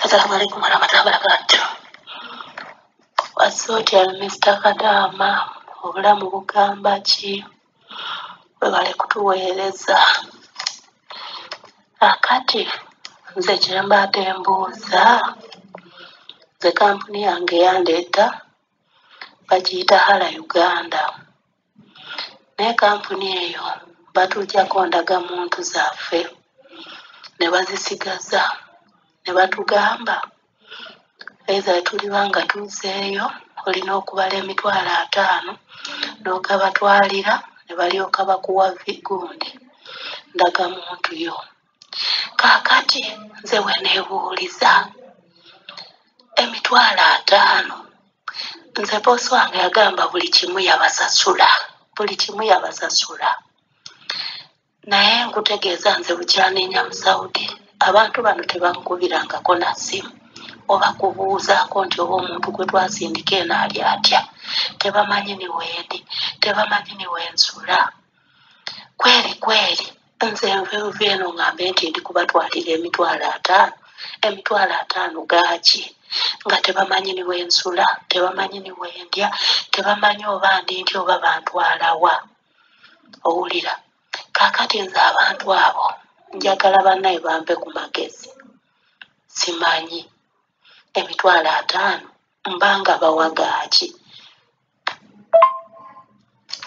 Assalamu alaikum warahmatullahi wabarakatuh. Wazze otya Mr. Kadaama, obulamu bugamba ki? Webale kutuweereza. Akati nze kye mbadde mbuuza, nze kampuni yange yandeeta bagiyita Hala Uganda, naye kampuni eyo batuggyako ndagamuntu zaffe ne bazisigaza ne batugamba either tuliba nga tuzzeeyo olina okubala 50,000 n'ogabatwalira ne balyoka bakuwa gundi ndagamuntu yo. Kaakati nze we neebuuliza 50,000, nze boosi wange yagamba buli kimu yabasasula, buli kimu yabasasula. Naye nkutegeeza nze bukyanenya mu Saudi, abantu bano tebankubirangako na ssimu oba kubuuzaako nti oba omuntu gwe twasindika eno ali atya. Tebamanyi ni wendi, tebamanyi ni wensula. Kweri kweri nze nve eno ngambe nti ndi kubatwalira 50,000, 50,000 gaaki nga tebamanyi ni wensula, tebamanyi ni wendya, tebamanyi oba ndi nti oba bantwala wa. Owulira? Kaakati nze abantu abo njagala bannaye bampe ku magezi. Simanyi 50,000 mbanga bawagaaki,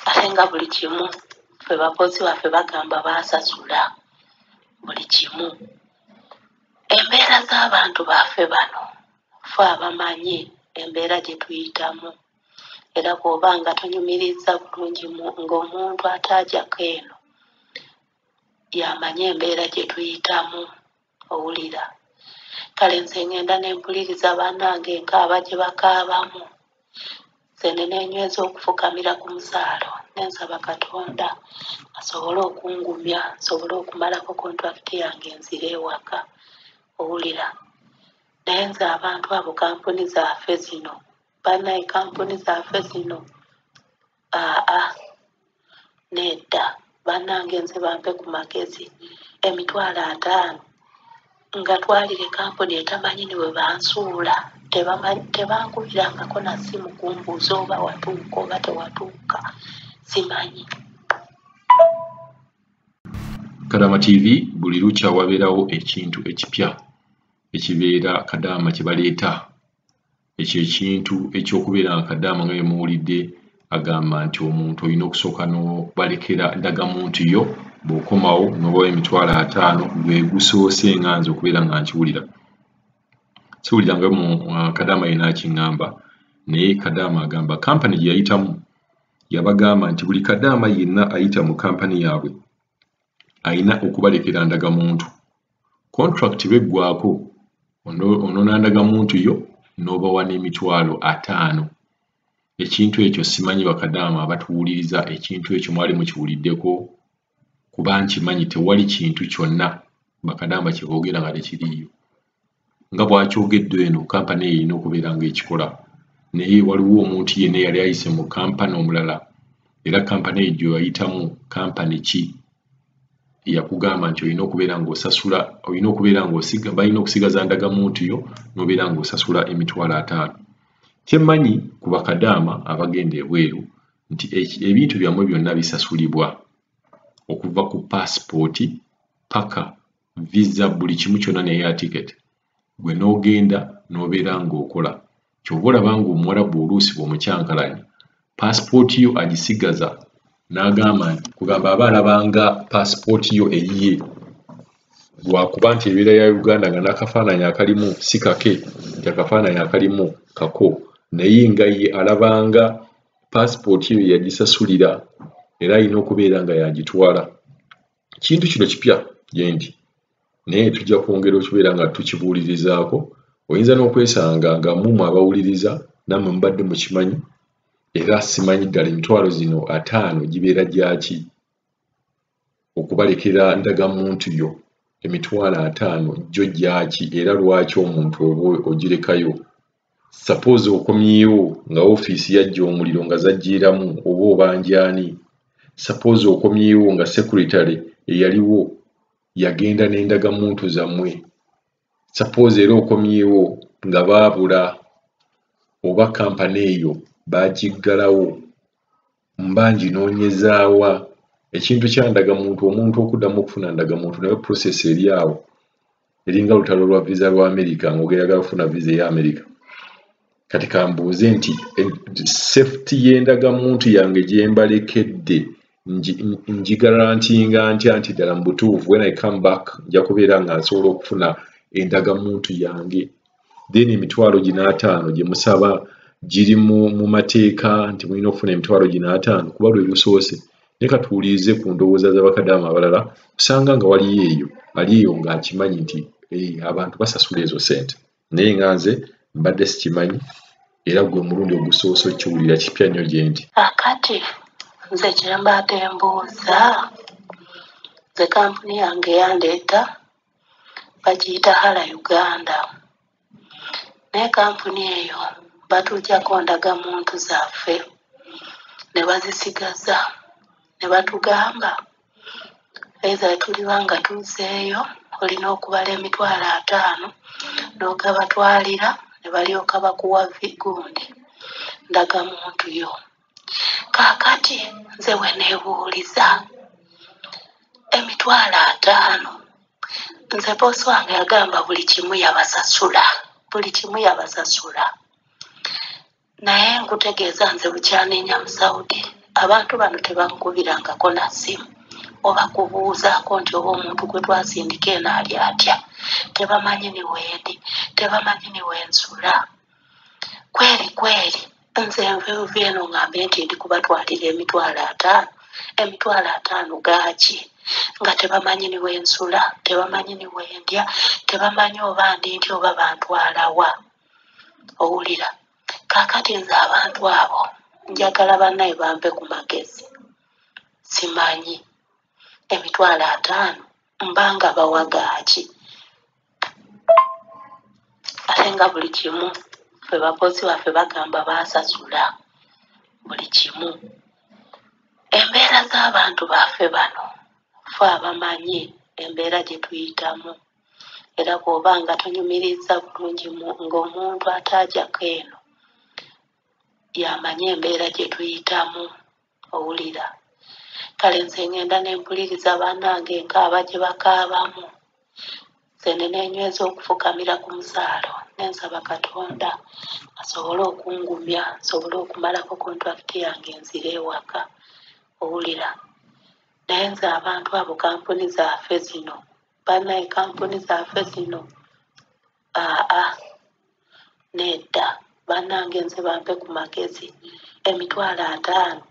ate nga buli kimu ffe bakozi baffe bagamba baasasula buli kimu. Embeera z'abantu baffe bano ffe abamanyi embeera gye tuyitamu, era bw'oba nga tonyumiriza bulungi ng'omuntu ataajako eno y'amanyi embeera gye tuyitamu. Owulira? Kale nze ngenda ne mpuliriza bannange nkaaba gye bakaabamu, nze ne neenyweza okufukamira ku musaalo ne nsaba Katonda asobole okungumya nsobole okumalako kontulakiti yange nzire ewaka. Owulira? Naye nze abantu abo kampuni zaffe zino, bannaye kampuni zaffe zino aa nedda bannange nze bampe ku magezi. 50,000 nga twalire kampuni etamanyi ni we bansuula, tebankubirangako na ssimu kumbuuza oba watuuka oba tewatuuka, simanyi. Kadaama TV buli lukya wabeerawo ekintu ekipya ekibeera Kadaama kye baleeta. Ekyo ekintu eky'okubeera nga Kadaama nga bwe muwulidde agamba nti omuntu olina okusooka n'obalekera ndagamuntu yo, bw'okomawo n'obawa 50,000, gwe gusoose nga nze okubeera nga nkiwulira. Siwulira nga mu Kadaama yenna akiŋŋamba, naye Kadaama agamba kampani gye yayitamu yabagamba nti buli Kadaama yenna ayita mu kampani yaabwe ayina okubalekera ndagamuntu. Contract bw'eggwaako onona ndagamuntu yo n'obawa n'50,000. Ekintu ekyo simanyi bakadaama abatuwuliriza ekintu ekyo mwali mukiwuliddeko, kuba nkimanyi tewali kintu kyonna bakadaama kye boogera nga tekiriiyo. Nga bw'akyogedde eno kampani eyo erina okubeera ng'ekikola, naye waliwo omuntu yenna eyali ayise mu kampani omulala, era kampani eyo gy'oyitamu kampani ki eyakugamba nti olina okubeera ng'osasula, olina okubeera ng'osiga, balina okusigaza ndagamuntu yo n'obeera ng'osasula 50,000. Kye mmanyi ku bakadaama abagenda ebweru nti ebintu byammwe byonna bisasulibwa okuva ku paasipooti paka visa, buli kimu kyonna ne air ticket, gwe n'ogenda n'obeera ng'okola. Ky'ova olaba ng'omuwarabu oluusi bw'omukyankalanya paasipooti yo agisigaza n'agamba nti kugamba aba alabanga paasipooti yo eyiye, lwakuba nti ebeera ya Uganda nga n'akafaananyi akalimu si kake, nti akafaananyi akalimu kako, naye nga ye alabanga paasipooti eyo yagisasulira era alina okubeera nga y'agitwala. Kintu kino kipya gye ndi, naye tujja kwongera okubeera nga tukibuulirizaako. Oyinza n'okwesanga nga mmwe abawuliriza nammwe mubadde mukimanyi, era simanyi ddala 50,000 gibeera gyaki okubalekera ndagamuntu yo 50,000 gyo gyaki, era lwaki omuntu oba ogirekayo. Suppose okomyewo nga ofiisi yajja omuliro nga zaggyiramu oba obanja ani. Suppose okomyewo nga secretary eyaliwo yagenda n'endagamuntu zammwe. Suppose era okomyewo nga baabula oba kampani eyo baagiggalawo, mba nginoonyezaawa. Ekintu kya ndagamuntu, omuntu okuddamu okufuna ndagamuntu naye process eri awo eringa lutalo lwa visa lwa America ng'oyagala kufuna visa eya America. Kati kambuuze nti safety y'endagamuntu yange gye mbalekedde ngigarantinga ntya nti ddala mu butuufu when I come back nja kubeera nga nsobola okufuna endagamuntu yange? Then emitwalo gino 50 gye musaba giri mu mateeka nti mulina okufuna emitwalo gino 50 kuba lwe lusoose. Naye katuwulirize ku ndowooza z'abakadaama abalala, osanga nga waliyo eyo ali eyo ng'akimanyi nti abantu basasula ezo ssente, naye nga nze mbadde sikimanyi, era gwe mulundi ogusoose okiwulira, kipya nnyo gye ndi. Akati nze kye mbadde mbuuza, nze kampuni yange yandeeta bagiyita Hala Uganda, naye kampuni eyo batuggyako ndagamuntu zaffe ne bazisigaza ne batugamba either tuliba nga tuzzeeyo olina okubala emitwalo 50 n'ogabatwalira ne balyoka bakuwa gundi ndagamuntu yo. Kaakati nze we neebuuliza emitwalo 50, nze boosi wange yagamba buli kimu yabasasula, buli kimu yabasasula, naye nkutegeeza nze bukyanenya mu Saudi abantu bano tebankubirangako na ssimu oba kubuuzaako nti oba omuntu gwe twasindika eno ali atya, tebamanyi ni wendi, tebamanyi ni wensula. Kweri kweri nze nve eno ngambe nti ndi kubatwalira emitwalo 50, emitwalo 50 gaaki nga tebamanyi ni wensula, tebamanyi ni wendya, tebamanyi oba ndi nti oba bantwalawa. Owulira? Kaakati nze abantu abo njagala bannaye bampe ku magezi, simanyi emitwalo 50 mbanga bawagaaki, ate nga buli kimu ffe bakozi baffe bagamba baasasula buli kimu. Embeera z'abantu baffe bano ffe abamanyi embeera gye tuyitamu, era bw'oba nga tonyumiriza bulungi ng'omuntu ataajako eno y'amanyi embeera gye tuyitamu. Owulira? Kale nze ngenda ne mpuliriza bannange nkaaba gye bakaabamu, nze ne neenyweza okufukamira ku musaalo ne nsaba Katonda asobole okungumya nsobole okumalako kontrakiti yange nzire ewaka. Owulira? Naye nze abantu abo kampuni zaffe zino bannaye, kampuni zaffe zino aa nedda bannange nze bampe ku magezi. Emitwalo 50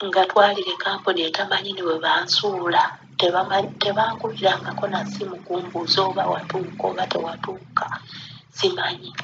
nga twalire kampuni etamanyi ni we bansuula, tebankubirangako na ssimu kumbuuza oba watuuka oba tewatuuka, simanyi.